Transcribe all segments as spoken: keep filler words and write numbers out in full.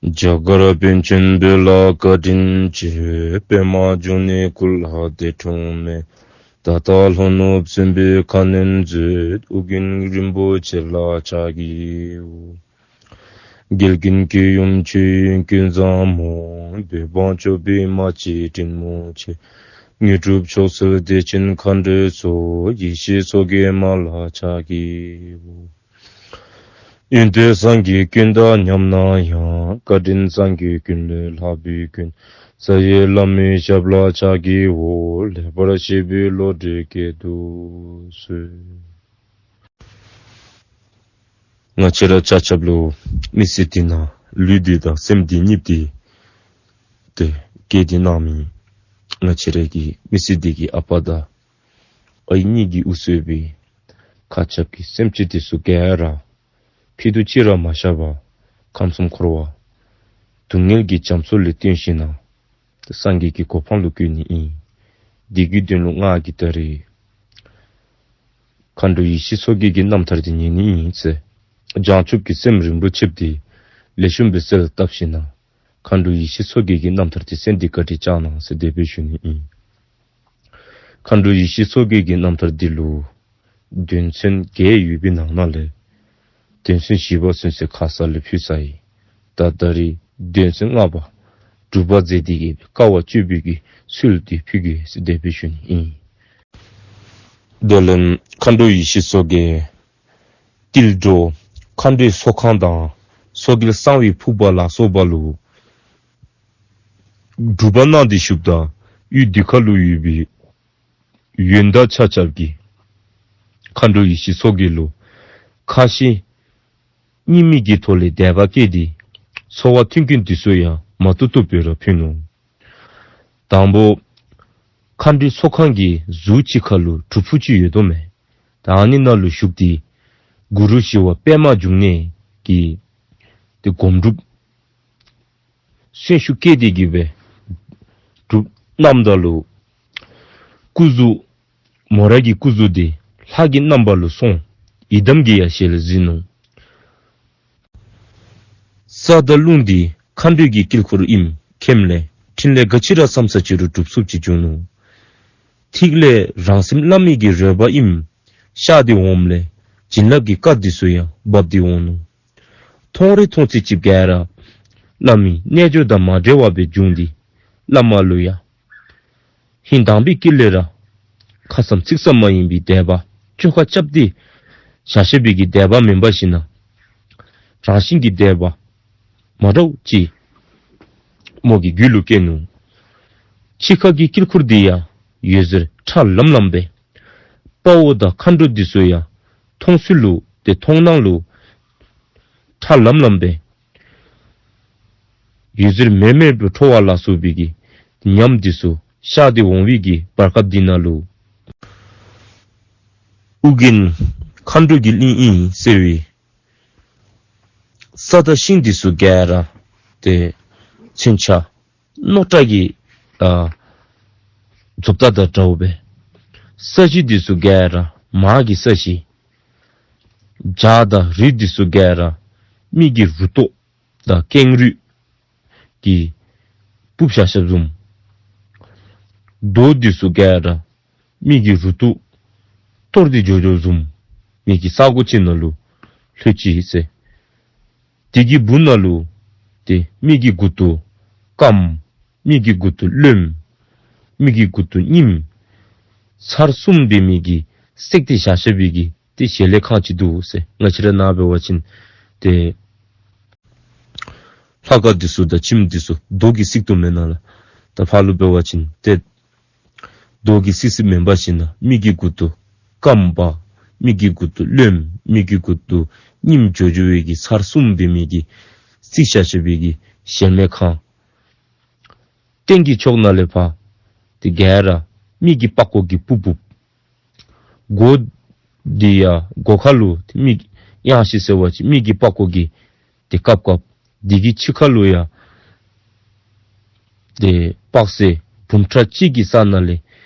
རྒྱ་གར་པཎ་ཆེན་བོད་ལ་བཀའ་དྲིན་ཆེ། པདྨ་འབྱུང་གནས་སྐུ་ལ་འདས་འཁྲུངས་མེད། ད་ལྟ་ལྷོ་ནུབ་སྲིན་པོའི་ཁ་གནོན་མཛད། ཨོ་རྒྱན་རིན་པོ་ཆེ་ལ་ཕྱག་བགྱིའོ། རྒྱལ་ཀུན་གྱི་ཡུམ་ཆོས་དབྱིངས་ཀུན་བཟང་མོ། བོད་འབངས་སྐྱོབ་པའི་མ་གཅིག་དྲིན་མོ་ཆེ། དངོས་གྲུབ་མཆོག་སྩོལ་བདེ་ཆེན་མཁའ་འགྲོའི་ཚོགས། ཡེ་ཤེས་མཚོ་རྒྱལ་མ་ལ་ཕྱག་བགྱིའོ། ཡོན་ཏན་སངས་རྒྱས་ཀུན་དང་མཉམ་ན་ཡང་། བཀའ་དྲིན་སངས་རྒྱས་ཀུན་ལས་ལྷག་པའི་མགོན། རྩ་བའི་བླ་མའི་ཞབས་ལ་ཕྱག་བགྱིའོ། ལེགས་པར་བཤད་པའི་བློ་གྲོས་བསྐྱེད་དུ་གསོལ། ང་བཅས་ར་ཆ་ཁྱབ་ལུ་མི་ཚེ་འདི་ནང་ལུས་འདི་དང་སེམས་འདི་གཉིས་འདི་ཏེ་བསྐྱེད་དེ་གནང་མི་ང་བཅས་ར་གི་མི་ཚེ་འདི་གི་ཨ་པ་དང་ཨའི་གཉིས་ཀྱིས་དབུ་གཙོས་པའི་མཁའ་ཁྱབ་ཀྱི་སེམས་ཅན་འདི་ཚུ་ག་ར་ཕྱི་དུ་ཅི་ར་མ་བཞག་པར་ཁམས་གསུམ་འཁོར་བ་སྡུག་བསྔལ་གྱི་རྒྱ་མཚོ་ལས་བཏོན་ཞིནམ་ལས་སངས་རྒྱས་ཀྱི་གོ་འཕང་ལུ་བཀོད་ནི་ཨིན། འདི་གི་དོན་ལུ་ང་གིས་ད་རིས་མཁའ་འགྲོ་ཡེ་ཤེས་མཚོ་རྒྱལ་གྱི་རྣམ་ཐར་འདི་ཉན་ནི་ཨིན་ཟེར། བྱང་ཆུབ་ཀྱི་སེམས་རིན་པོ་ཆེ་འདི་ལེགས་ཤོམ་སྦེ་གསལ་བཏབ་ཞིནམ་ལས་མཁའ་འགྲོ་ཡེ་ཤེས་མཚོ་རྒྱལ་གྱི་རྣམ་ཐར་འདི་གསན་ཏེ་བཀའ་དྲིན་བསྐྱང་གནང་ཟེར་དེ་སྦེ་ཞུ་ནི་ཨིན། མཁའ་འགྲོ་ཡེ་ཤེས་མཚོ་རྒྱལ་གྱི་རྣམ་ཐར་འདི་ལུ་དོན་ཚན་བརྒྱད་ཡོད་པའི་ནང་ན་ལས་དོན་ཚན་བཞི་པ་ཚུན་ཚོད་ཁ་ཙ་ལས་ཕུལ་ཚར་ཡི། ད་ད་རིས་དོན་ཚན་ལྔ་པ་སྒྲུབ་པ་མཛད་དེ་གི་དཀའ་བ་སྤྱོད་པའི་གི་ཚུལ་འདི་ཕུལ་གེ་ཟེར་དེ་སྦེ་ཞུ་ནི་ཨིན། དེ་ལས་མཁའ་འགྲོ་ཡེ་ཤེས་མཚོ་རྒྱལ་ཏིལ་འབྲུ་མཁའ་འགྲོའི་ཚོགས་ཁང་དང་མཚོ་རྒྱལ་གསང་བའི་ཕུག་པ་ལ་སོགས་པ་ལུ་སྒྲུབ་པ་གནང་སྟེ་བཞུགསཔ་ད་ཡུལ་འདི་ཁ་ལུ་ཡོད་པའི་ཡོན་བདག་ཆ་ཁྱབ་ཀྱིས་མཁའ་འགྲོ་ཡེ་ཤེས་མཚོ་རྒྱལ་ལུ་ཁ་ཞེ་གཉིས་མེད་ཀྱི་ཐོག་ལས་དད་པ་བསྐྱེད་དེ་འཚོ་བ་མཐུན་རྐྱེན་འདི་ཚུ་ཡང་མ་ཐུབ་ཐུབ་སྦེ་ར་ཕུལ་ནུག། དང་པོ་མཁའ་འགྲོའི་ཚོགས་ཁང་གི་ཟུར་གཅིག་ཁ་ལུ་སྒྲུབ་ཕུག་ཅིག་ཡོདཔ་མས། ད་ཨ་ནི་ནང་ལུ་བཞུགས་ཏེ་གུ་རུ་ཞི་བ་པདྨ་འབྱུང་གནས་ཀྱི་ཏེ་སྒོམ་སྒྲུབ་གསོན་ཤུགས་བསྐྱེད་དེ་གི་སྦེ་སྒྲུབ་གནངམ་ད་ལུ་སྐུ་གཟུགས་མོ་ར་གི་སྐུ་གཟུགས་འདི་ལྷ་གི་རྣམ་པ་ལུ་སོང་། ཡི་དམ་གྱི་ཡང་ཞལ་གཟིགས་ནུག། ས་དང་རླུང་འདི་མཁའ་འགྲོའི་གི་དཀྱིལ་འཁོར་ཨིནམ་མཁྱེནམ་ལས་ཕྲིན་ལས་ག་ཅི་ར་བསམ་ས་ཅི་རུང་སྒྲུབ་ཚུགསཔ་ཅིག་བྱུང་ནུག། ཐིག་ལེ་རང་སེམས་བླ་མེད་ཀྱི་རོལ་པ་ཨིནམ་ཤར་ཏེ་འོངམ་ལས་བྱིན་རླབས་ཀྱི་བཀའ་འདི་ཚུ་ཡང་བབས་ཏེ་འོང་ནུག། མཐོང་རེ་མཐོང་ཚད་ཅིག་ག་ར་བླ་མའི་རྣལ་འབྱོར་དང་མ་འབྲལ་བ་སྦེ་བྱུང་སྟེ་བླ་མ་ལུ་ཡང་ཧིང་དྭངས་པའི་དཀྱིལ་ལས་ར་ཁ་ཙ་ཚིག་ཙམ་མ་ཡིན་པའི་དད་པ་བཅོ་ཁ་རྐྱབ་སྟེ་བཞག་བཞགཔ་གི་དད་པ་མེན་པར་ཞིནམ་ལས་རང་བཞིན་གྱི་དད་པ་མ་འདྲཝ་ཅིག་མོ་གི་རྒྱུད་ལུ་སྐྱེས་ནུག། ཕྱི་ཁ་གི་དཀྱིལ་འཁོར་འདི་ཡང་འོད་ཟེར་ཁྲ་ལམ་ལམ་སྦེ་དཔའ་བོ་དང་མཁའ་འགྲོ་འདི་ཚུ་ཡང་མཐོང་ཚུལ་ལུ་ཏེ་མཐོང་སྣང་ལུ་ཁྲ་ལམ་ལམ་སྦེ་འོད་ཟེར་མེར་མེར་སྦེ་འཕྲོ་བ་ལ་སོགས་པའི་གི་ཉམས་འདི་ཚུ་ཤར་ཏེ་འོང་བའི་གི་བར་སྐབས་འདི་ནང་ལུ་ཨོ་རྒྱན་མཁའ་འགྲོ་གི་གླིང་ཨིན་ཟེར་བའི་ས་དང་ཤིང་འདི་ཚུ་ག་ར་ཏེ་མཚོན་ཆ་རྣོ་དྲགས་ཀྱི་ཨ་རྫོབ་ད་དང་འདྲཝ་སྦེ་ས་གཞི་འདི་ཚུ་ག་ར་མར་གྱི་ས་གཞི། བྱ་དང་རི་འདི་ཚུ་ག་ར་མི་གི་རུ་ཏོག་དང་ཀེང་རུས་ཀྱིས་སྤུབས་བཞག་བཞགཔ་བཟུམ། རྡོ་འདི་ཚུ་ག་ར་མི་གི་རུ་ཏོག་གཏོར་ཏེ་འགྱོ་འགྱོཝ་བཟུམ་མི་གི་ས་གོ་ཅིག་ནང་ལུ་ལྷོད་ཅི་ཟེར། དེ་གི་སྦུག་ན་ལུ་ཏེ་མི་གི་མགུ་ཏོ་སྐམ། མི་གི་མགུ་ཏོ་རློནམ། མི་གི་མགུ་ཏོ་རྙིངམ། ཚར་གསུམ་འབད་མི་གིས་བསྲེགས་ཏེ་བཞག་བཞགཔ་གི་ཏེ་ཞལ་ལས་ཁང་ཅིག་འདུག་ཟེར། ང་བཅས་ར་ནཱ་འབད་བ་ཅིན་ཏེ་ལྷ་ཁང་འདི་ཚུ་དང་ཁྱིམ་འདི་ཚུ་རྡོ་གིས་བསྲེགས་དོ་མེན་ན་ལགས། ད་ཕར་ལུ་འབད་བ་ཅིན་ཏེ་རྡོ་གིས་བསྲེགས་བསྲེགསཔ་མེན་པར་ཞིནམ་ལས་མི་གི་མགུ་ཏོ་སྐམ་པ། མི་གི་མགུ་ཏོ་རློནམ། མི་གི་མགུ་ཏོ་རྙིངམ་འགྱོ་འགྱོ་བའི་གི་ཚར་གསུམ་འབད་མི་གིས་བསྲེགས་བཞག་བཞགཔ་གི་ཞལ་མེད་ཁང་། སྟེང་གི་ཕྱོགས་ནང་ལས་ཕར་ཏེ་ག་ར་མི་གི་པགས་ཀོ་གིས་སྤུབས་སྤུབས། སྒོ་འདི་ཡང་སྒོ་ཁ་ལུ་ཏེ་མི་གཡང་ཤིང་ཟེར་བ་ཅིན་མི་གི་པགས་ཀོ་གིས་ཏེ་བཀབ་བཀབ། འདི་གི་ཕྱི་ཁ་ལུ་ཡང་ཏེ་དཔག་ཚད་འབུམ་ཕྲག་གཅིག་གི་ས་ནང་ལས་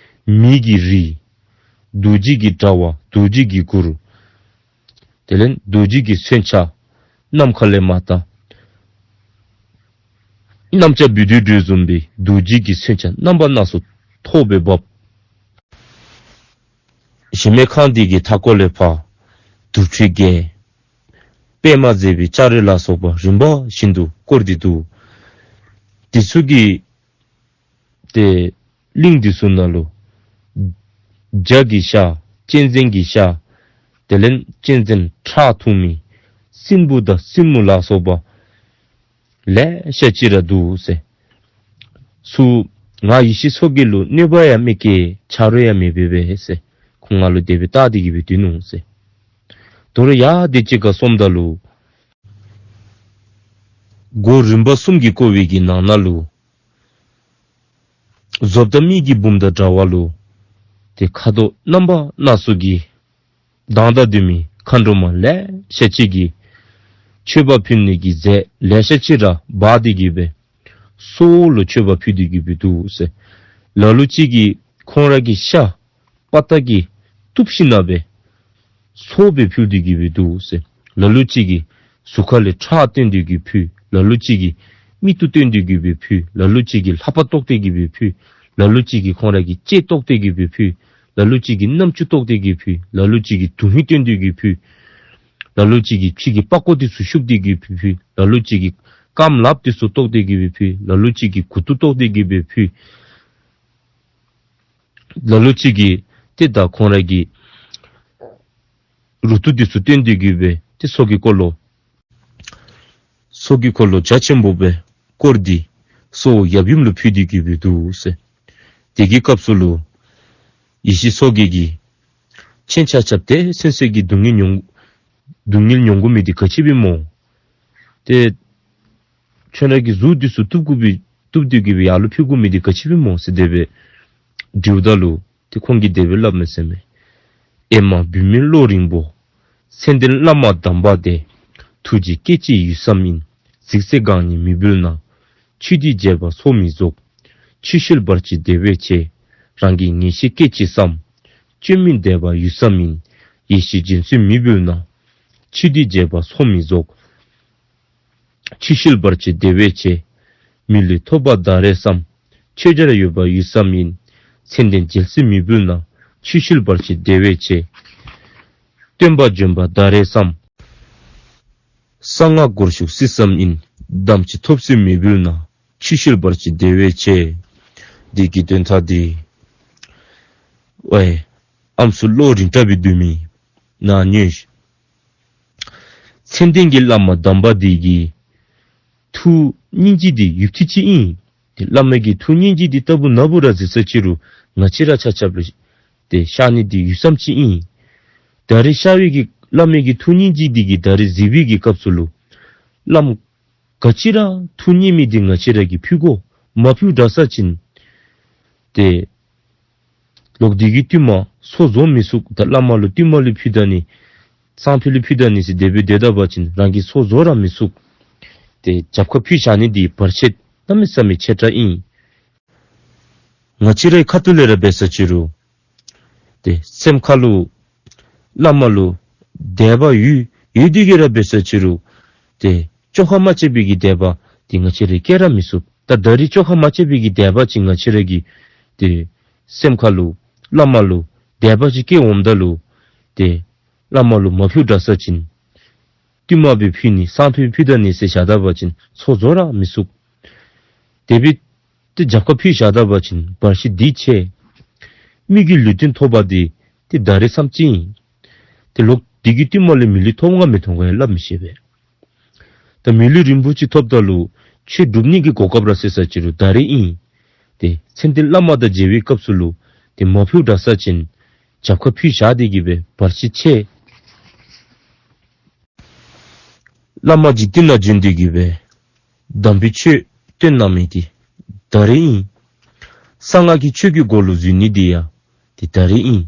མི་གི་རིགས། རྡོ་རྗེ་གི་དྲ་བ། རྡོ་རྗེ་གི་གུར། དེ་ལས་རྡོ་རྗེ་གི་མཚོན་ཆ་ནམ་མཁའ་ལས་མར་ལྟ་ གནམ་ལྕགས་འབུད་རྡོའི་སྒྲོས་བཟུམ་སྦེ་རྡོ་རྗེ་གི་མཚོན་ཆ་རྣམ་པ་སྣ་ཚོགས་ཐོགས་སྦེ་འབག། གཞལ་མེད་ཁང་འདི་གི་མཐའ་སྐོར་ལས་ཕར་དུར་ཁྲོད་བརྒྱད། པདྨ་མཛེས་པའི་ལྕགས་རི་ལ་སོགས་པ་རིམ་པ་བཞིན་དུ་བསྐོར་ཏེ་འདུག། དེ་ཚུ་གི་ཏེ་གླིང་འདི་ཚུ་ནང་ལུ་བྱ་གི་ཤ། གཅན་གཟན་གྱི་ཤ། དེ་ལས་གཅན་གཟན་ཁྲག་འཐུང་མི་སྲིན་བུ་དང་སྲིན་མོ་ལ་སོགས་པ་ལེ་ཤ་ཅིག་ར་འདུག་ཟེར། ཚུར་ང་ཡེ་ཤེས་མཚོ་རྒྱལ་ལུ་གནོད་པ་ཡང་མི་བཀལ་ཆ་རོགས་ཡང་མི་འབད་བས་ཟེར། ཁོང་ང་ལུ་དེ་སྦེ་བལྟ་སྟེ་གི་སྦེ་སྡོད་ནུག་ཟེར། དོ་རུང་ཡར་དེ་ཅིག་ཁར་སོངམ་ད་ལུ་སྒོ་རིམ་པ་གསུམ་གྱིས་བསྐོར་བའི་གི་ནང་ན་ལུ་བཟོ་ལྟ་མི་གི་བུམོ་དང་འདྲ་བ་ལུ་ཏེ་ཁ་དོག་རྣམ་པ་སྣ་ཚོགས་ཀྱི་མདངས་དང་ལྡན་མི་མཁའ་འགྲོ་མ་ལེ་ཤ་ཅིག་གིས་མཆོད་པ་ཕུལ་ནི་གི་རྫས་ལེ་ཤ་ཅིག་ར་འབག་སྟེ་གི་སྦེ་སྲོག་ལུ་མཆོད་པ་ཕུལ་ཏེ་གི་སྦེ་འདུག་ཟེར། ལ་ལུ་ཅིག་གིས་ཁོང་ར་གི་ཤ་དཔའ་རྟགས་ཀྱིས་གཏུབ་ཞིནམ་ལས་སྦེ་སྲོག་སྦེ་ཕུལ་ཏེ་གི་སྦེ་འདུག་ཟེར། ལ་ལུ་ཅིག་གིས་གཟུགས་ཁ་ལས་ཁྲག་བཏོན་ཏེ་གི་ཕུལ། ལ་ལུ་ཅིག་གིས་མིག་ཏོ་བཏོན་ཏེ་གི་སྦེ་ཕུལ། ལ་ལུ་ཅིག་གིས་ལྷ་པ་བཏོག་སྟེ་གི་སྦེ་ཕུལ། ལ་ལུ་ཅིག་གིས་ཁོང་ར་གི་ལྕེ་བཏོག་སྟེ་གི་སྦེ་ཕུལ། ལ་ལུ་ཅིག་གིས་རྣམ་ཅོ་བཏོག་སྟེ་གི་ཕུལ། ལ་ལུ་ཅིག་གིས་དོན་ཧིང་བཏོན་ཏེ་གི་ཕུལ། ལ་ལུ་ཅིག་གིས་ཕྱི་གི་པགས་ཀོ་འདི་ཚུ་བཤུབ་སྟེ་གི་སྦེ་ཕུལ། ལ་ལུ་ཅིག་གིས་རྐངམ་ལགཔ་འདི་ཚུ་བཏོག་སྟེ་གི་སྦེ་ཕུལ། ལ་ལུ་ཅིག་གིས་མགུ་ཏོ་བཏོག་སྟེ་གི་སྦེ་ཕུལ། ལ་ལུ་ཅིག་གིས་ཏེ་ད་ཁོང་ར་གི་རུ་ཏོ་འདི་ཚུ་བཏོན་ཏེ་གི་སྦེ་ཏེ་སྲོག་གི་འཁོར་ལོ་སྲོག་གི་འཁོར་ལོ་རྒྱ་ཆེན་པོ་སྦེ་བསྐོར་ཏེ་སྲོག་ཡབ་ཡུམ་ལུ་ཕུལ་ཏེ་གི་སྦེ་འདུག་ཟེར། དེ་གི་སྐབས་སུ་ལུ་ཡེ་ཤེས་མཚོ་རྒྱལ་གྱིས་ཁྱེད་ཆ་ཁྱབ་དེ་ཚུན་ཚོད་ཀྱི་སྡུག་བསྔལ་མྱོང་སྡུག་བསྔལ་མྱོང་དགོ་མི་འདི་ག་ཅི་སྦེ་སྨོ། ཏེ་ཁྱོད་ར་གི་གཟུགས་འདི་ཚུ་གཏུབ་དགོ་པའི་གཏུབ་སྟེ་གི་སྦེ་ཡར་ལུ་ཕུལ་དགོ་མི་འདི་ག་ཅི་སྦེ་སྨོ་ཟེར་དེ་སྦེ་དྲིཝ་ད་ལུ་ཏེ་ཁོང་གིས་དེ་སྦེ་སླབ་མས་ཟེར་མས། ཨེ་མ་བུད་མེད་བློ་རིང་པོ། མཚན་ལྡན་བླ་མ་དམ་པ་དེ། ཐུགས་རྗེ་སྐད་ཅིག་ཡུད་ཙམ་ཡིན། ཟིག་ཟེར་གང་ཉིད་མི་འབུལ་ན། ཆོས་འདི་བྱས་པ་སྲོག་མི་རྫོགས། ཆོས་བཤད་བར་ཆད་དེ་བས་ཆེ། རང་གི་ངེས་ཤེས་སྐད་ཅིག་ཙམ། སྐྱོན་མིན་བཟླས་པ་ཡུད་ཙམ་ཡིན། ཡེ་ཤེས་སྦྱིན་སྲེག་མི་འབུལ་ན། ཆོས་འདི་བྱས་པ་སྲོག་མི་རྫོགས། ཆོས་བཤད་བར་ཆད་དེ་བས་ཆེ། མི་ལུས་ཐོབ་པ་ད་རེས་སམ། ཆོས་བྱར་ཡོད་པ་ཡུད་ཙམ་ཡིན། མཚན་ལྡན་རྒྱལ་སྲིད་མི་འབུལ་ན། ཆོས་བཤད་བར་ཆད་དེ་བས་ཆེ། སྟོན་པ་འབྱོན་པ་ད་རེས་སམ། གསང་སྔགས་སྒོར་ཞུགས་སྲིད་ཙམ་ཡིན། དམ་ཆོས་ཐོབ་ཚུལ་མི་འབུལ་ན། ཆོས་བཤད་བར་ཆད་དེ་བས་ཆེ། འདི་གི་དོན་དག་འདི་ཝའི་ཨམ་སྲུ་བློ་རིང་དྲགས་སྦེ་སྡོད་མི་ནཱ་ཉོན་ཤིག། མཚན་ལྡན་གྱི་བླ་མ་དམ་པ་འདི་གི་ཐུགས་སྙིང་རྗེ་འདི་ཡུདཔ་ཐེངས་ཅིག་ཨིན། ཏེ་བླ་མ་གི་ཐུགས་སྙིང་རྗེ་འདི་ལྟ་བུ་ན་བུ་ར་གཟིགས་ས་ཅི་རུང་ང་བཅས་ར་ཆ་ཁྱབ་ལུ་ཏེ་ཤར་ནི་འདི་ཡུད་ཙམ་ཅིག་ཨིན། ད་རེས་ཤར་བའི་གི་བླ་མ་གི་ཐུགས་སྙིང་རྗེ་འདི་གིས་ད་རེས་གཟིགས་པའི་གི་སྐབས་སུ་ལུ་བླམ་ག་ཅི་ར་ཐུགས་མཉེས་མི་འདི་ང་བཅས་ར་གིས་ཕུལ་དགོ། མ་ཕུལ་དྲགས་ཅིན་ཏེ་ལོག་འདི་གི་བསྟུད་མར་ཚོགས་རྫོགས་མི་ཚུགས། ད་བླ་མ་ལུ་བསྟུད་མར་ལུ་ཕུལ་ད་ནི་སང་ཕོད་ལུ་ཕུལ་ད་ནི་ཟེར་དེ་སྦེ་སྡོད་ད་པ་ཅིན་རང་གི་ཚོགས་རྫོགས་ར་མི་ཚུགས། ཏེ་རྒྱབ་ཁར་ཕུལ་བཞག་ནི་འདི་བར་ཆད་གནམ་མེད་ས་མེད་ཆེ་དྲགས་ཨིན། ང་བཅས་རའི་ཁ་ཐུག་ལས་ར་འབད་ས་ཅི་རུང་ཏེ་སེམས་ཁ་ལུ་བླ་མ་ལུ་དད་པ་ཡོད་ཡོད་དེ་གིས་ར་འབད་ས་ཅི་རུང་ཏེ་བཅོ་ཁ་མ་བཅད་པའི་གི་དད་པ་འདི་ང་བཅས་ར་སྐྱེ་ར་མི་ཚུགས། ད་ད་རེས་བཅོ་ཁ་མ་བཅད་པའི་གི་དད་པ་ཅིག་ང་བཅས་ར་གི་ཏེ་སེམས་ཁ་ལུ་བླ་མ་ལུ་དད་པ་ཅིག་སྐྱེ་འོངམ་ད་ལུ་ཏེ་བླ་མ་ལུ་མ་ཕུལ་དྲགས་ཅིན་བསྟུད་མར་སྦེ་ཕུལ་ནི་སང་ཕོད་ཕུལ་ད་ནི་ཟེར་བཞག་ད་པ་ཅིན་ཚོགས་རྫོགས་ར་མི་ཚུགས། དེ་སྦེ་ཏེ་རྒྱབ་ཁར་ཕུལ་བཞག་ད་པ་ཅིན་བར་ཆད་འདི་ཆེ། མི་གི་ལུས་རྟེན་ཐོབ་པ་འདི་ཏེ་ད་རེས་ཙམ་ཅིག་ཨིན། ཏེ་ལོག་འདི་གི་བསྟུད་མར་ལས་མི་ལུས་ཐོབ་འོང་ག་མི་ཐོབ་འོང་ག་ཡང་སླབ་མི་ཤེས་པས། ད་མི་ལུས་རིན་པོ་ཆེ་ཐོབ་ད་ལུ་ཆོས་སྒྲུབ་ནི་གི་གོ་སྐབས་ར་ཟེར་ས་ཅི་རུང་ད་རེས་ཨིན། ཏེ་མཚན་ལྡན་བླ་མ་དང་མཇལ་བའི་སྐབས་སུ་ལུ་ཏེ་མ་ཕུལ་དྲགས་ཅིན་རྒྱབ་ཁར་ཕུལ་བཞག་སྟེ་གི་སྦེ་བར་ཆད་ཆེ། བླ་མ་འཇིག་རྟེན་ན་བྱོན་ཏེ་གི་སྦེ་དམ་པའི་ཆོས་སྟོན་གནང་མི་འདི་ད་རེས་ཨིན། གསང་སྔགས་ཀྱི་ཆོས་ཀྱི་སྒོ་ལུ་འཛུལ་ནི་འདི་ཡང་ཏེ་ད་རེས་ཨིན།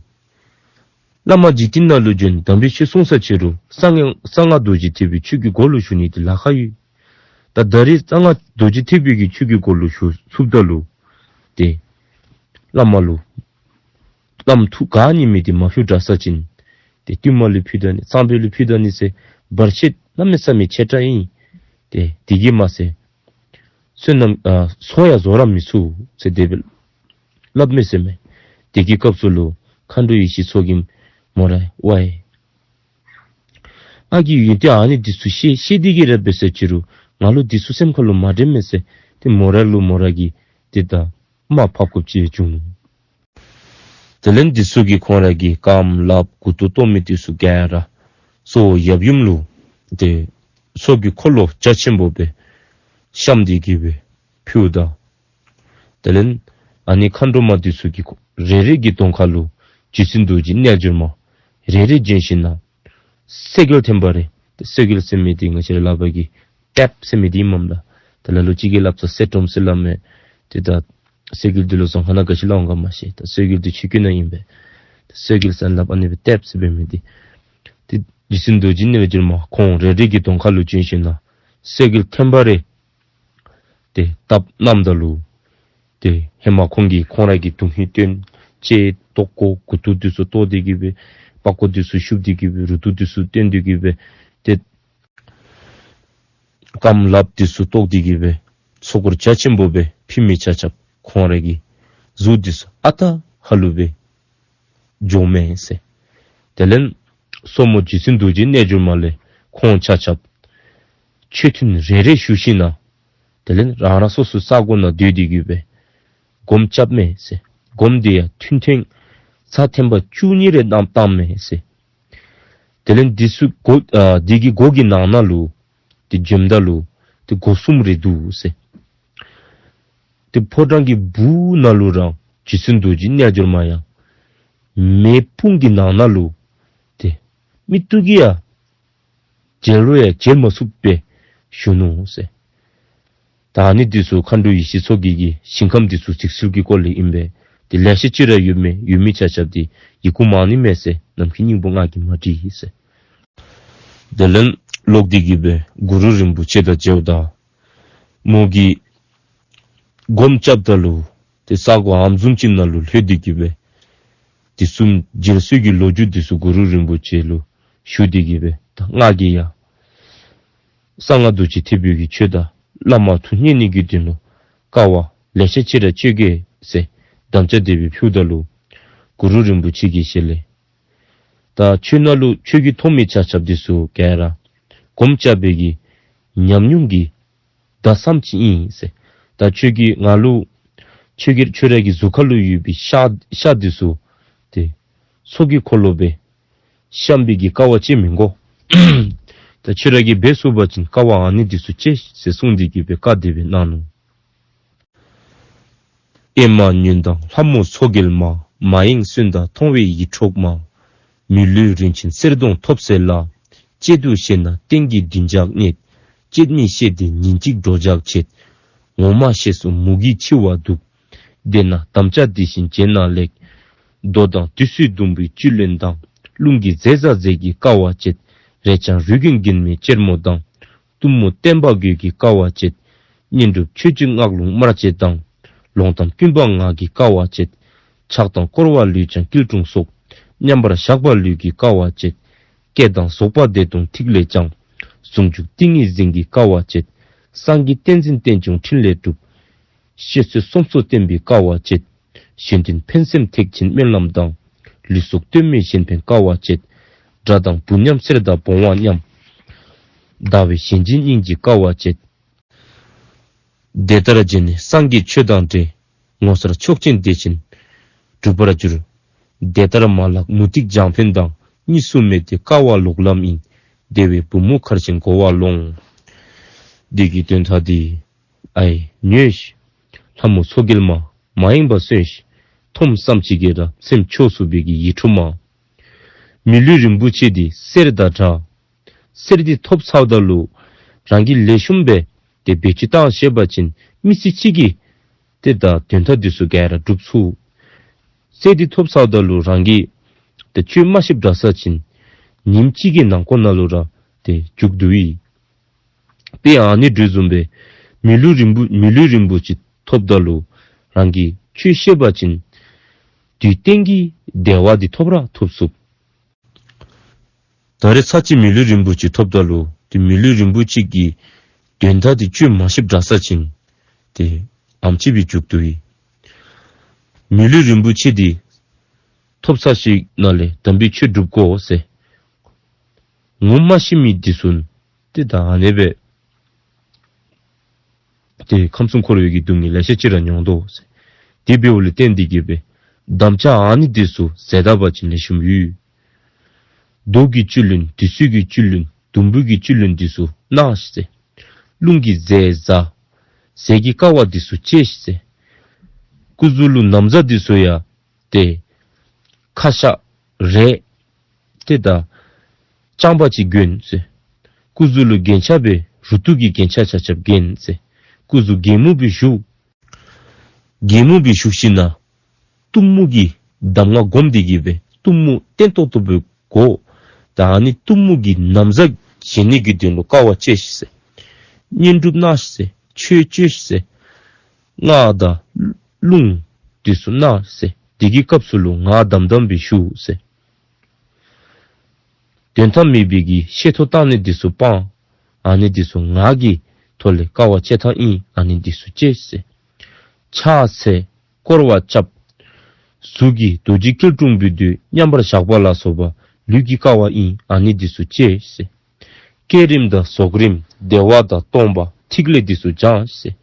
བླ་མ་འཇིག་རྟེན་ནང་ལུ་བྱོན་དམ་པའི་ཆོས་གསུང་ས་ཅི་རུང་གསང་སྔགས་གསང་སྔགས་རྡོ་རྗེ་ཐེག་པའི་ཆོས་ཀྱི་སྒོ་ལུ་ཞུགས་ནི་འདི་ལཱ་ཁག་ཡོད། ད་ད་རེས་གསང་སྔགས་རྡོ་རྗེ་ཐེག་པའི་གི་ཆོས་ཀྱི་སྒོ་ལུ་ཞུགས་ཚུགསཔ་ད་ལུ་ཏེ་བླ་མ་ལུ་བླམ་ཐུགས་དགའ་ནི་མི་འདི་མ་ཕུལ་དྲགས་ཅིན་ཏེ་བསྟུད་མར་ལུ་ཕུལ་ད་ནི་སང་ཕོད་ལུ་ཕུལ་ད་ནི་ཟེར་བར་ཆད་གནམ་མེད་ས་མེད་ཆེ་དྲགས་ཨིན། ཏེ་འདི་གིས་མ་ཚད་ བསོད་ནམས་ཨ་ཚོགས་ཡང་རྫོགས་ར་མི་ཚུགས་ཟེར་དེ་སྦེ་སླབ་མས་ཟེར་མས། དེ་གི་སྐབས་སུ་ལུ་མཁའ་འགྲོ་ཡེ་ཤེས་མཚོ་རྒྱལ་མོ་ར་ཝའི་ཨ་གི་ཡོན་ཏན་ཨ་ནི་འདི་ཚུ་ཤེས་ཤེས་དེ་གིས་ར་འབད་ཟེར་ཅི་རུང་ང་ལུ་འདི་ཚུ་སེམས་ཁ་ལུ་མ་དྲན་མས་ཟེར། ཏེ་མོ་ར་ལུ་མོ་ར་གིས་ཏེ་ད་དམའ་ཕབ་དགོཔ་ཅིག་བྱུང་ནུག། དེ་ལས་འདི་ཚུ་གིས་ཁོང་ར་གི་རྐངམ་ལགཔ་མགུ་ཏོ་བཏོག་མི་འདི་ཚུ་ག་ར་གཙོ་བོ་ཡབ་ཡུམ་ལུ་ཏེ་ཚོགས་ཀྱི་འཁོར་ལོ་རྒྱ་ཆེན་པོ་སྦེ་བཤམས་ཏེ་གི་སྦེ་ཕུལཝ་ད། དེ་ལས་ཨ་ནི་མཁའ་འགྲོ་མ་འདི་ཚུ་གི་རེ་རེ་གི་གདོང་ཁ་ལུ་རྗེ་བཙུན་རྡོ་རྗེ་རྣལ་འབྱོར་མ་རེ་རེ་བྱོན་ཞིནམ་ན་གསེར་སྐལ་ཐེམ་པ་རེ། ཏེ་གསེར་སྐལ་ཟེར་མི་འདི་ང་བཅས་ར་ལག་པ་གིས་ཊེབ་ཟེར་མི་འདི་ཨིནམ་ལགས། ད་ལ་ལུ་ཅིག་གིས་སླབ་ས་གསེར་སྒྲོམ་ཟེར་སླབ་མས། ཏེ་ད་གསེར་སྐལ་འདི་ལུ་རྫོང་ཁ་ནང་ག་ཅི་སླབ་འོང་ག་མ་ཤེས། ད་གསེར་སྐལ་འདི་ཆོས་སྐད་ནང་ཨིན་པས། ད་གསེར་སྐལ་ཟེར་སླབ་ཨ་ནི་སྦེ་ཊེབ་ཟེར་འབད་མི་འདི། ཏེ་རྗེ་བཙུན་རྡོ་རྗེ་རྣལ་འབྱོར་མ་ཁོང་རེ་རེ་གི་གདོང་ཁ་ལུ་བྱོན་ཞིནམ་ན་གསེར་སྐལ་ཐེམ་པ་རེ་ཏེ་བཏབ་གནངམ་ད་ལུ་ཏེ་ཧེ་མ་ཁོང་གིས་ཁོང་ར་གི་དོན་ཧིང་སྟོན་ལྕེ་བཏོག་གོ་མགུ་ཏོ་འདི་ཚུ་བཏོག་སྟེ་གི་སྦེ་པགས་ཀོ་འདི་ཚུ་བཤུབས་ཏེ་གི་སྦེ་རུ་ཏོ་འདི་ཚུ་བཏོན་ཏེ་གི་སྦེ་ཏེ་རྐངམ་ལགཔ་འདི་ཚུ་བཏོག་སྟེ་གི་སྦེ་ཚོགས་འཁོར་རྒྱ་ཆེན་པོ་སྦེ་ཕུལ་མི་ཆ་ཁྱབ་ཁོང་ར་གི་གཟུགས་འདི་ཚུ་ཨ་རྟག་ཧ་ལུགས་སྦེ་འགྱོཝ་མས་ཟེར། དེ་ལས་སོར་མོ་རྗེ་བཙུན་རྡོ་རྗེ་རྣལ་འབྱོར་མ་ལས་ཁོང་ཆ་ཁྱབ་མཆོད་རྟེན་རེ་རེ་ཞུ་ཞིནམ་ན་དེ་ལས་རང་རང་སོ་སོའི་ས་གོ་ནང་སྡོད་དེ་གི་སྦེ་སྒོམ་རྐྱབ་མས་ཟེར། སྒོམ་འདི་ཡང་ཐུན་ཐེངས་ཚར་ཐེམ་པ་བཅུ་གཉིས་རེ་གནང་བཏངམ་མས་ཟེར། དེ་ལས་འདི་ཚུ་སྒོ་ཨ་འདི་གི་སྒོ་གི་ནང་ན་ལུ་ཏེ་འབྱོནམ་ད་ལུ་ཏེ་སྒོ་གསུམ་རེ་འདུག་ཟེར། ཏེ་ཕོ་བྲང་གི་སྦུག་ན་ལུ་ར་རྗེ་བཙུན་རྡོ་རྗེ་རྣལ་འབྱོར་མ་ཡང་མེ་དཔུང་གི་ནང་ན་ལུ་ཏེ་མིག་ཏོ་གིས་ཡང་མཇལ་རུང་ཡང་མཇལ་མ་ཚུགསཔ་སྦེ་བཞུགས་ནུག་ཟེར། ད་ཨ་ནི་འདི་ཚུ་མཁའ་འགྲོ་ཡེ་ཤེས་མཚོ་རྒྱལ་གྱི་ཞིང་ཁམས་འདི་ཚུ་རྫིག་ཚུལ་གྱི་སྐོར་ལས་ཨིན་པས། ཏེ་ལེ་ཤ་ཅིག་ར་ཡོད་མི་ཡོད་མི་ཆ་ཁྱབ་འདི་ཡི་གུ་མང་ནི་མས་ཟེར། ནམ་མཁའི་སྙིང་པོ་ང་གིས་མ་བྲིས་ཟེར། དེ་ལས་ལོག་སྟེ་གི་སྦེ་གུ་རུ་རིན་པོ་ཆེ་དང་མཇལཝ་ད་མོ་གིས་སྒོམ་རྐྱབ་ད་ལུ་ཏེ་ས་གོ་ཨམ་བཟུམ་ཅིག་ནང་ལུ་ལྷོད་དེ་གི་སྦེ་དེ་བཟུམ་མཇལ་སྲོལ་གྱི་ལོ་རྒྱུས་འདི་ཚུ་གུ་རུ་རིན་པོ་ཆེ་ལུ་ཞུ་སྟེ་གི་སྦེ་ད་ང་གིས་ཡང་གསང་སྔགས་རྡོ་རྗེ་ཐེག་པའི་གི་ཆོས་དང་བླ་མ་ཐུགས་མཉེས་ནི་གི་དོན་ལུ་དཀའ་བ་ལེ་ཤ་ཅིག་ར་སྤྱོད་གེ་ཟེར་དམ་བཅའ་དེ་སྦེ་ཕུལཝ་ད་ལུ་གུ་རུ་རིན་པོ་ཆེ་གི་ཞལ་ལས་ད་ཆོས་ནང་ལུ་ཆོས་ཀྱི་ཐོག་མའི་ཆ་ཁྱབ་འདི་ཚུ་ག་ར་སྒོམ་རྐྱབ་པའི་གི་ཉམས་མྱོང་གི་ད་བསམ་ཅིག་ཨིན་ཟེར། ད་ཁྱོད་ཀྱིས་ང་ལུ་ཁྱོད་ཀྱི་ཁྱོད་ར་གི་གཟུགས་ཁ་ལུ་ཡོད་པའི་ཤ་ཤ་འདི་ཚུ་ཏེ་ཚོགས་ཀྱི་འཁོར་ལོ་སྦེ་བཤམས་པའི་གི་དཀའ་བ་སྤྱད་མི་དགོ། ད་ཁྱོད་ར་གིས་འབད་ཚུགས་པ་ཅིན་དཀའ་བ་ཨ་ནི་འདི་ཚུ་སྤྱད་ཟེར་གསུངས་ཏེ་གི་སྦེ་བཀའ་དེ་སྦེ་གནང་ནུག། ཨེ་མ་ཉོན་དང་ལྷ་མོ་མཚོ་རྒྱལ་མ། མ་ཡེངས་གསོན་དང་མཐོང་བའི་ཡིད་འཕྲོག་མ། མི་ལུས་རིན་ཆེན་གསེར་གདུང་ཐོབ་ཟེར་ལ། བཅད་དུ་བཤད་ན་གཏན་གྱི་བདུན་ཕྲག་རྙེད། བཅད་མི་ཤེས་ཏེ་ཉིན་གཅིག་འགྲོ་ཆགས་ཆེད། ངོ་མ་ཤེས་སོང་མུ་གེའི་འཆི་བ་སྡུག། དེས་ན་དམ་བཅའ་འདི་བཞིན་བྱས་ན་ལེགས། མདོ་དང་བདུད་རྩི་ཟླུམ་པོའི་བཅུད་བློན་དང་། རླུང་གི་རྫས་བཟའ་རྫས་ཀྱི་དཀའ་བ་སྤྱད། རེ་ཆང་རུས་རྒྱན་རྒྱན་མའི་གཅེར་མོ་དང་། གཏུམ་མོ་བསྟན་པ་རྒོད་ཀྱི་དཀའ་བ་སྤྱད། བསྙེན་སྒྲུབ་མཆོད་སྤྱོད་སྔགས་ལུང་དམར་བཅས་དང་། ལོང་གཏམ་རྐུན་པ་ངག་གི་དཀའ་བ་སྤྱད། ཆགས་དང་སྐོར་བ་ལུས་ཀྱང་སྐྱིལ་ཀྲུང་སོགས། མཉམ་པར་བཞག་པ་ལུས་ཀྱི་དཀའ་བ་སྤྱད། སྐད་དང་ཟོག་པ་བདེ་སྟོང་ཐིག་ལེ་སྦྱང་། ཟུང་འཇུག་ཏིང་ངེ་འཛིན་གྱི་དཀའ་བ་སྤྱད། སངས་རྒྱས་བསྟན་འཛིན་རྟེན་འབྱུང་ཕྲིན་ལས་སྒྲུབ། བཤད་སྲོལ་སོ་སོ་བསྟན་པའི་དཀའ་བ་སྤྱད། གཞན་དོན་ཕན་སེམས་ཐེག་ཆེན་སྨོན་ལམ་དང་། ལུས་སྲོག་ལྟོས་མེད་གཞན་ཕན་དཀའ་བ་སྤྱད། དགྲ་དང་བུ་མཉམ་གསེར་དང་བོང་བ་མཉམ། ཟླ་བའི་གཞན་སྦྱིན་སྙིང་རྗེའི་དཀའ་བ་སྤྱད། དེ་ལྟར་བྱས་ནས་སངས་རྒྱས་ཆོས་དང་འབྲེལ། ངོ་མཚར་མཆོག་ཅན་བདེ་ཆེན་འགྲུབ་པར་འགྱུར། དེ་ལྟར་མ་ལགས་མུ་སྟེགས་རྒྱང་འཕེན་དང་། གཉིས་སུ་མེད་དེ་དཀའ་བ་ལོག་ལམ་ཡིན། དེ་བས་བུ་མོ་མཁར་ཆེན་འགོ་བ་ལོངས། འདི་གི་དོན་དག་འདི་ཨའི་ཉོན་ཤིག། ལྷ་མོ་མཚོ་རྒྱལ་མ་མ་ཡེངས་པར་གསོན་ཤིག། མཐོངམ་ཙམ་ཅིག་གིས་ར་སེམས་སྐྱོ་ཚུགས་པའི་གི་ཡིད་འཕྲོག་མ། མི་ལུས་རིན་པོ་ཆེ་འདི་གསེར་དང་འདྲ། གསེར་འདི་ཐོབ་ཚརཝ་ད་ལུ་རང་གིས་ལེགས་ཤོམ་སྦེ་ཏེ་བེད་སྤྱོད་བཏང་ཤེས་པ་ཅིན་མི་ཚེ་གཅིག་གི་ཏེ་ད་དོན་དག་འདི་ཚུ་ག་ར་འགྲུབ་ཚུགས། གསེར་འདི་ཐོབ་ཚརཝ་ད་ལུ་རང་གིས་ཏེ་སྤྱོད་མ་ཤེསཔ་འདྲ་ས་ཅིན་ཉིནམ་གཅིག་གི་ནང་འཁོད་ནང་ལུ་ར་ཏེ་འགྱུར་དོ་ཨིན། དཔེ་ཨ་ནི་འདྲ་བཟུམ་སྦེ་མི་ལུས་རིན་པོ་མི་ལུས་རིན་པོ་ཆེ་ཐོབ་ད་ལུ་རང་གིས་སྤྱོད་ཤེས་པ་ཅིན་དུས་གཏན་གྱི་བདེ་བ་འདི་ཐོབ་ར་ཐོབ་ཚུགས། ད་རེས་ཚར་གཅིག་མི་ལུས་རིན་པོ་ཆེ་ཐོབ་ད་ལུ་ཏེ་མི་ལུས་རིན་པོ་ཆེ་གི་དོན་དག་འདི་སྤྱོད་མ་ཤེསཔ་འདྲ་ས་ཅིན་ ཏེ་ཨམ་ཅིག་སྦེ་མཇུག་བསྡུ་ཡི། མི་ལུས་རིན་པོ་ཆེ་འདི་ཐོབ་ཚར་ཞིནམ་ལས་དམ་པའི་ཆོས་སྒྲུབ་དགོ་ཟེར། ངོ་མ་ཤེས་མི་འདི་ཚུ་ཏེ་ད་ཨ་ནི་སྦེ་ཏེ་ཁམས་གསུམ་འཁོར་བའི་གི་སྡུག་བསྔལ་ལེ་ཤ་ཅིག་ར་མྱོང་དོ་ཟེར། དེ་འབདཝ་ལས་བརྟེན་ཏེ་གིས་སྦེ་དམ་བཅའ་ཨ་ནི་འདི་ཚུ་མཛད་ད་པ་ཅིན་ལེགས་ཤོམ་ཡོད། མདོ་གི་བཅུད་ལེན། དུས་ཚོད་ཀྱི་བཅུད་ལེན། དུམ་བུ་གི་བཅུད་ལེན་འདི་ཚུ་གནང་ཟེར། རླུང་གི་རྫས་བཟའ། ཟས་ཀྱི་སྐལ་བ་འདི་ཚུ་བཅད་ཟེར། སྐུ་གཟུགས་ལུ་ན་བཟའ་འདི་ཚུ་ཡང་ཏེ་ཁ་ཤ་རས་ཏེ་ད་རྐྱང་པ་ཅིག་གྱོན་ཟེར། སྐུ་གཟུགས་ལུ་རྒྱན་ཆ་སྦེ་རུ་ཏོག་གི་རྒྱན་ཆ་ཆ་ཁྱབ་གྱོན་ཟེར། སྐུ་གཟུགས་གད་མོ་སྦེ་བཞུགས། གད་མོ་སྦེ་བཞུགས་ཞིནམ་ལས་གཏུམ་མོ་གི་གདམས་ངག་སྒོམ་སྟེ་གིས་སྦེ་གཏུམ་མོ་བརྟན་ཏོག་ཏོ་སྦེ་གོ། ད་ཨ་ནི་གཏུམ་མོ་གི་ན་བཟའ་བཞེས་ནི་གི་དོན་ལུ་དཀའ་བ་སྤྱད་ཤིག་ཟེར། བསྙེན་སྒྲུབ་གནང་ཤིག་ཟེར། ཆོས་སྤྱོད་ཤིག་ཟེར། སྔགས་དང་རླུང་འདི་ཚུ་གནང་ཟེར། དེ་གི་སྐབས་སུ་ལུ་ངག་དམ་དམ་སྦེ་བཞུགས་ཟེར། དོན་དག་མེད་པའི་གི་བཤད་ཐོ་བཏང་ནི་འདི་ཚུ་སྤང་། ཨ་ནི་འདི་ཚུ་ངག་གི་ཐོག་ལས་དཀའ་བ་སྤྱད་ཐངས་ཨིན། ཨ་ནི་འདི་ཚུ་སྤྱད་ཟེར། ཕྱག་འཚལ། བསྐོར་བ་རྐྱབ། གཟུགས་ཀྱི་རྡོ་རྗེ་སྐྱིལ་ཀྲུང་པའི་མདོས་མཉམ་པར་བཞག་པ་ལ་སོགས་པ་ལུས་ཀྱི་དཀའ་བ་ཨིན། ཨ་ནི་འདི་ཚུ་སྤྱད་ཟེར། བསྐྱེད་རིམ་དང་རྫོགས་རིམ་བདེ་བ་དང་སྟོང་པ་ཐིག་ལེ་འདི་ཚུ་སྦྱང་ཟེར།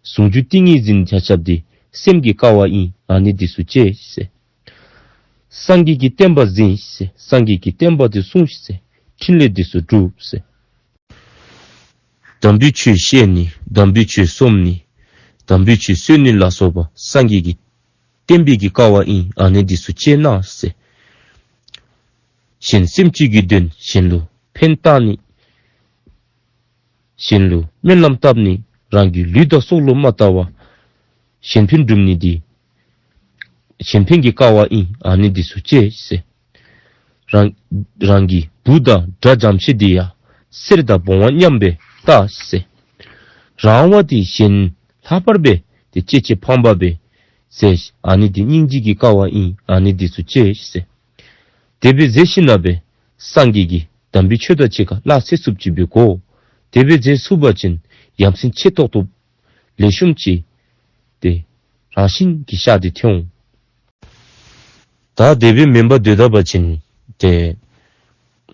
ཟུང་འཇུག་ཏིང་ངེ་འཛིན་ཆ་ཁྱབ་འདི་སེམས་ཀྱི་དཀའ་བ་ཨིན། ཨ་ནི་འདི་ཚུ་སྤྱད་ཟེར། སངས་རྒྱས་ཀྱི་བསྟན་པ་འཛིན་ཟེར། སངས་རྒྱས་ཀྱི་བསྟན་པ་འདི་སྲུང་ཟེར། ཕྲིན་ལས་འདི་ཚུ་སྒྲུབ་ཟེར། དམ་པའི་ཆོས་བཤད་ནི། དམ་པའི་ཆོས་སྒོམ་ནི། དམ་པའི་ཆོས་གསོལ་ནི་ལ་སོགས་པ་སངས་རྒྱས་ཀྱི་བསྟན་པའི་གི་དཀའ་བ་ཨིན། ཨ་ནི་འདི་ཚུ་སྤྱད་གནང་ཟེར། གཞན་སེམས་ཅན་གྱི་དོན། གཞན་ལུ་ཕན་བཏགས་ནི། གཞན་ལུ་སྨོན་ལམ་བཏབ་ནི། རང་གི་ལུས་དང་སྲོག་ལུ་མ་ལྟ་བར་གཞན་ཕན་སྒྲུབ་ནི་འདི་གཞན་ཕན་གྱི་དཀའ་བ་ཨིན། ཨ་ནི་འདི་ཚུ་སྤྱད་ཟེར། རང་རང་གི་བུ་དང་དགྲ་འཇམ་ཤོས་འདི་ཡང་གསེར་དང་བོང་བ་མཉམ་སྦེ་བལྟ་ཟེར། རང་བ་འདི་གཞན་ལྷག་པར་སྦེ་ཏེ་གཅེས་གཅེས་ཕངས་པ་སྦེ་ཟེར། ཨ་ནི་འདི་སྙིང་རྗེ་གི་དཀའ་བ་ཨིན། ཨ་ནི་འདི་ཚུ་སྤྱད་ཟེར། དེ་སྦེ་མཛད་ཞིནམ་ལས་སྦེ་སངས་རྒྱས་ཀྱི་དམ་པའི་ཆོས་དང་གཅིག་ཁར་སླ་བསྲེ་ཚུགསཔ་ཅིག་སྦེ་གོ། དེ་སྦེ་མཛད་ཚུགས་པ་ཅིན་ཡ་མཚན་ཆེ་ཏོག་ཏོ་ལེགས་ཤོམ་ཅིག་ཏེ་རང་བཞིན་གྱིས་ཤར་ཏེ་ཐོན་འོང་། ད་དེ་སྦེ་མེན་པར་སྡོད་ད་པ་ཅིན་ཏེ་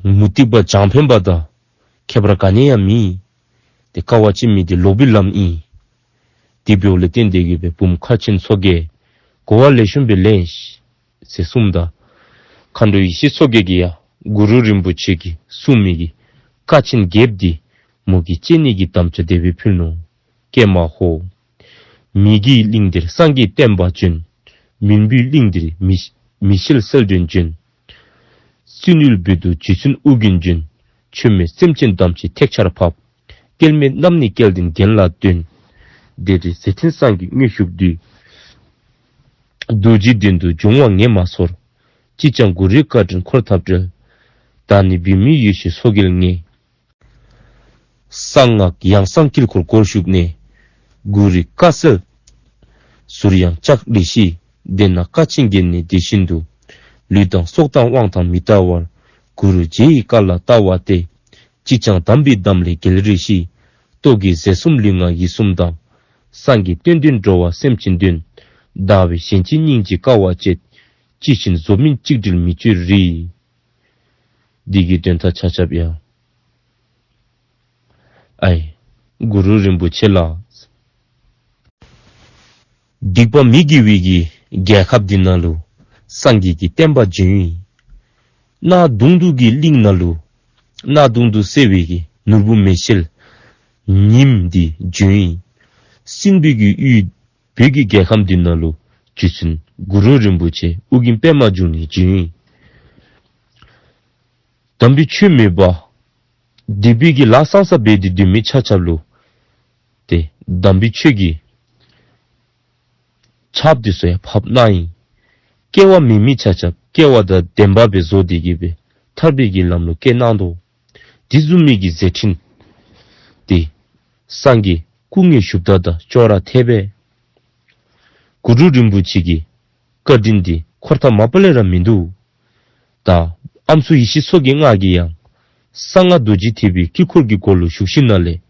མུ་སྟེགས་པ་རྒྱང་འཕེན་པ་དང་ཁྱད་པར་ག་ནི་ཡང་མེད། ཏེ་དཀའ་བ་སྤྱད་མི་འདི་ལོག་པའི་ལམ་ཨིན། དེ་འབདཝ་ལས་བརྟེན་ཏེ་གིས་སྦེ་བུམོ་མཁར་ཆེན་མཚོ་རྒྱལ་གོ་བ་ལེགས་ཤོམ་སྦེ་ལེན་ཟེར་གསུངམ་ད་མཁའ་འགྲོ་ཡེ་ཤེས་མཚོ་རྒྱལ་གྱིས་ཡང་གུ་རུ་རིན་པོ་ཆེ་གིས་གསུངས་མི་གི་ཀ་ཆེན་བརྒྱད་འདི་མོ་གིས་སྤྱད་ནི་གི་དམ་བཅའ་དེ་སྦེ་ཕུལ་ནུག། ཀྱེ་མ་ཧོ། མི་དགེའི་གླིང་འདིར་སངས་རྒྱས་བསྟན་པ་འབྱོན། མུན་པའི་གླིང་འདིར་མི་མི་ཤེས་གསལ་སྒྲོན་འབྱོན། སྲིན་ཡུལ་བོད་དུ་རྗེ་བཙུན་ཨོ་རྒྱན་འབྱོན། ཆོས་མེད་སེམས་ཅན་དམ་ཆོས་ཐེག་ཆར་ཕབ། སྐལ་མེད་རྣམ་གཉིས་སྐལ་ལྡན་རྒྱན་ལ་སྟོན། དེ་འདྲའི་མཛད་འཕྲིན་སངས་རྒྱས་དངོས་བཞུགས་དུས། རྡོ་རྗེ་གདན་དུ་འབྱུང་བ་ངས་མ་ཚོར། ཅིས་ཀྱང་གུ་རུའི་བཀའ་དྲིན་འཁོར་ཐབས་བྲལ། བདག་ནི་བུད་མེད་ཡེ་ཤེས་མཚོ་རྒྱལ་ངས། གསང་སྔགས་ཡང་གསང་དཀྱིལ་འཁོར་སྒོར་ཞུགས་ནས། གུ་རུའི་བཀའ་སྩལ་ཟུར་ཡང་ལྕགས་རི་བཞི། དེ་ན་ཀ་ཆེན་བརྒྱད་ནི་དེ་བཞིན་དུ། ལུས་དང་སྲོག་དང་དབང་ཐང་མི་ལྟ་བར། གུ་རུ་རྗེ་ཡི་བཀའ་ལ་ལྟ་བ་སྟེ། ཅིས་ཀྱང་དམ་པའི་དམ་ལས་འགལ་རིགས་ཞི། རྟོག་གེའི་ཟས་གསུམ་ལུས་ངག་ཡིད་གསུམ་དང་། སངས་རྒྱས་བསྟན་དོན་འགྲོ་བ་སེམས་ཅན་དོན། ཟླ་བའི་གཞན་གཅེས་སྙིང་རྗེ་དཀའ་བ་སྤྱད། ཅི་བཞིན་བཟོ་མིན་གཅིག་དྲིལ་མི་གཅོད་རིགས། འདི་གི་དོན་དག་ཆ་ཁྱབ་ཡང་ཨའི་གུ་རུ་རིན་པོ་ཆེ་ལགས། སྡིག་པ་མི་དགེ་བའི་གི་རྒྱལ་ཁབ་འདི་ནང་ལུ་སངས་རྒྱས་ཀྱི་བསྟན་པ་འབྱོན་ཡི། གནག་དུང་དུ་གི་གླིང་ནང་ལུ་གནག་དུང་དུ་གསལ་བའི་གི་ནོར་བུ་མེ་ཤེལ་ཉིམ་འདི་འབྱོན་ཡི། སྲིན་པོའི་གི་ཡུལ་བོད་ཀྱི་རྒྱལ་ཁམས་འདི་ནང་ལུ་རྗེ་བཙུན་གུ་རུ་རིན་པོ་ཆེ་ཨོ་རྒྱན་པདྨ་འབྱུང་གནས་འབྱོན་ཡི། དམ་པའི་ཆོས་མེད་པར་སྡིག་པའི་གི་ལཱ་བསགས་བསགས་འབད་དེ་སྡོད་མི་ཆ་ཁྱབ་ལུ་ཏེ་དམ་པའི་ཆོས་ཀྱི་ཆརཔ་འདི་ཚུ་ཡང་ཕབ་གནང་ཡི། སྐལ་བ་མེད་མི་ཆ་ཁྱབ་སྐལ་བ་དང་ལྡན་པ་སྦེ་བཟོ་སྟེ་གིས་སྦེ་ཐར་པའི་གི་ལམ་ལུ་བསྐྱལ་གནང་དོ། དེ་བཟུམ་མའི་གི་མཛད་འཕྲིན་འདི་སངས་རྒྱས་སྐུ་དངོས་བཞུགས་ད་དང་ཅོག་ར་འཐད་པས། གུ་རུ་རིན་པོ་ཆེ་གི་བཀའ་དྲིན་འདི་འཁོར་ཐབས་མ་པ་ལས་ར་མིན་འདུག། ད་ཨམ་སྲུ་ཡེ་ཤེས་མཚོ་རྒྱལ་ང་གིས་ཡང་གསང་སྔགས་རྡོ་རྗེ་ཐེག་པའི་དཀྱིལ་འཁོར་གྱི་སྒོ་ལུ་ཞུགས་ཞིནམ་ལས་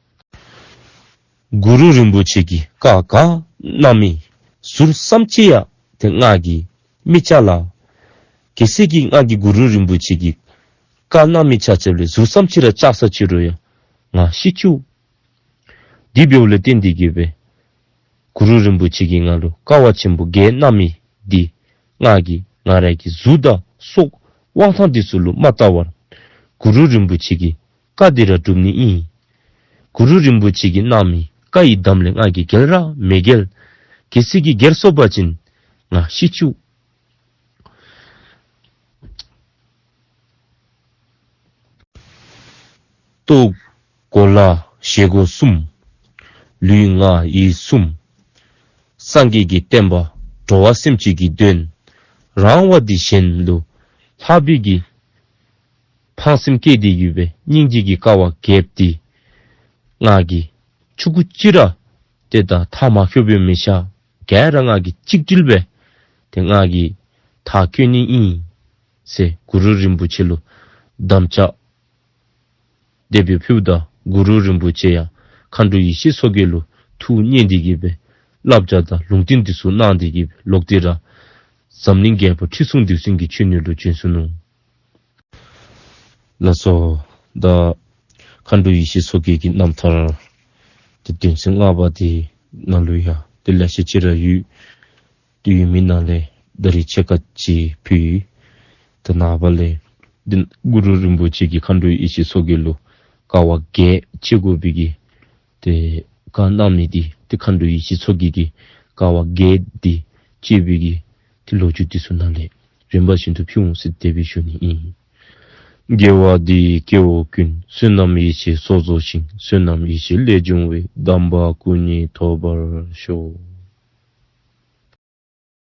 གུ་རུ་རིན་པོ་ཆེ་གིས་བཀའ་ག་གནང་མི་ཟུར་ཙམ་ཅིག་ཡང་ཏེ་ང་གིས་མི་བཅག་ལགས། གལ་སྲིད་ཀྱི་ང་གིས་གུ་རུ་རིན་པོ་ཆེ་གིས་བཀའ་གནང་མི་ཆ་ཁྱབ་ལས་ཟུར་ཙམ་ཅིག་ར་བཅག་ས་ཅིག་རུང་ཡང་ང་ཤི་བཅུག། དེ་འབདཝ་ལས་བརྟེན་ཏེ་གིས་སྦེ་གུ་རུ་རིན་པོ་ཆེ་གིས་ང་ལུ་དཀའ་བ་ཆེན་པོ་བརྒྱད་གནང་མི་འདི་ང་གིས་ང་ར་གི་གཟུགས་དང་སྲོག་དབང་ཐང་འདི་ཚུ་ལུ་མ་བལྟ་བར་གུ་རུ་རིན་པོ་ཆེ་གི་བཀའ་འདི་ར་སྒྲུབ་ནི་ཨིན། གུ་རུ་རིན་པོ་ཆེ་གིས་གནང་མི་བཀའ་ཡི་དམ་ལས་ང་གིས་འགལ་ར་མི་འགལ། གལ་སྲིད་ཀྱི་འགལ་སོང་པ་ཅིན་ང་ཤི་བཅུག། ལྟོ་གོ་ལ་བཞེས་སྒོ་གསུམ། ལུས་ངག་ཡིད་གསུམ། སངས་རྒྱས་ཀྱི་བསྟན་པ་འགྲོ་བ་སེམས་ཅན་གྱི་དོན་རང་བ་འདི་གཞན་ལུ་ལྷག་པའི་གི་ཕངས་སེམས་བསྐྱེད་དེ་གིས་སྦེ་སྙིང་རྗེ་གི་དཀའ་བ་བརྒྱད་འདི་ང་གིས་ཆུང་ཀུ་ཅིག་ར་ཏེ་ད་མཐའ་མ་འཁྱོལ་བའི་མི་ཤ་ག་ར་ང་གིས་གཅིག་སྒྲིལ་སྦེ་ཏེ་ང་གིས་མཐའ་འཁྱོལ་ནི་ཨིན་ཟེར་གུ་རུ་རིན་པོ་ཆེ་ལུ་དམ་བཅའ་དེ་སྦེ་ཕུལཝ་ད་གུ་རུ་རིན་པོ་ཆེ་ཡང་མཁའ་འགྲོ་ཡེ་ཤེས་མཚོ་རྒྱལ་ལུ་ཐུགས་མཉེས་ཏེ་གིས་སྦེ་བསླབ་བྱ་དང་ལུང་བསྟན་འདི་ཚུ་གནང་སྟེ་གིས་སྦེ་ལོག་སྟེ་ར་འཛམ་གླིང་རྒྱལ་པོ་ཁྲི་སྲོང་ལྡེའུ་བཙན་གྱི་མཆོད་གནས་ལུ་བྱོན་སོ་ནུག། ལགས་སོ། ད་མཁའ་འགྲོ་ཡེ་ཤེས་མཚོ་རྒྱལ་གྱི་རྣམ་ཐར་ཏེ་དོན་ཚན་ལྔ་པ་འདི་ནང་ལུ་ཡང་ཏེ་ལེ་ཤ་ཅིག་ར་ཡོད། ཏེ་ཡོད་མི་ནང་ལས་ད་རིས་ཕྱེད་ཀ་ཅིག་ཕུལ་ཡི། ད་ནངས་པ་ལས་འདི་གུ་རུ་རིན་པོ་ཆེ་གིས་མཁའ་འགྲོ་ཡེ་ཤེས་མཚོ་རྒྱལ་ལུ་དཀའ་བ་བརྒྱད་སྤྱད་དགོ་པའི་གི་ཏེ་བཀའ་གནང་མི་འདི་ཏེ་མཁའ་འགྲོ་ཡེ་ཤེས་མཚོ་རྒྱལ་གྱིས་དཀའ་བ་བརྒྱད་འདི་སྤྱད་པའི་གི་ཏེ་ལོ་རྒྱུས་འདི་ཚུ་ནང་ལས་རིམ་པ་བཞིན་དུ་ཕུལ་འོང་ཟེར་དེ་སྦེ་ཞུ་ནི་ཨིན། དགེ་བ་འདི་ཡིས་སྐྱེ་བོ་ཀུན། བསོད་ནམས་ཡེ་ཤེས་ཚོགས་རྫོགས་ཤིང་། བསོད་ནམས་ཡེ་ཤེས་ལས་བྱུང་བའི། དམ་པ་སྐུ་གཉིས་ཐོབ་པར་ཤོག།